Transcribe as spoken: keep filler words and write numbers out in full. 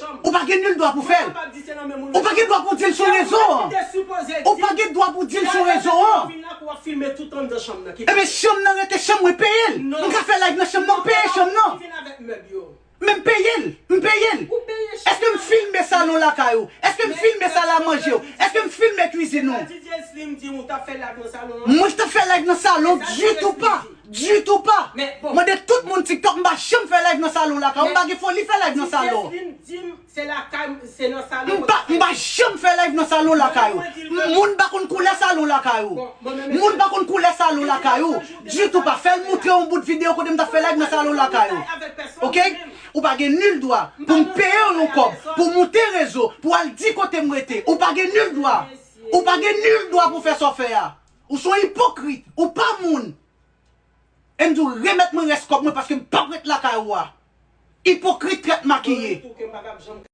Ou pa gen nil dwa pou fè l. Ou pa gen dwa pou di l sou rezo an. Ou pa gen dwa pou di l sou rezo an. Ebyen, chanm nan rete chanm mwen, peye l. M ka fè live nan chanm nan, m peye chanm nan. Men m peye l, m peye l. Èske m filme salon lakay ou? Èske m filme sal a manje ou? Èske m filme kwizin ou? Mwen t ap fè live nan salon ditou pa. Ditou pa. Mande tout moun TikTok, m pa janm fè live nan salon lakay ou. M pa gen foli fè live nan salon. M pa, m pa janm fè live nan salon lakay ou. Moun pa konn koulè salon lakay ou. Moun pa konn koulè salon lakay ou. Ditou pa. Fè l montre yon bout videyo kote m t ap fè live nan salon lakay ou. Oke? Ou pa gen nil dwa pou m peye w yon kòb, pou w monte rezo, pou w al di kote m rete. Ou pa gen nil dwa. Ou pa gen nil dwa pou w fè sa w fè a. Ou se yon ipokrit. Ou pa moun. E m di w remèt mwen rès kòb mwen paske m p ap ret lakay ou a. Ipokrit, trèt, makiye.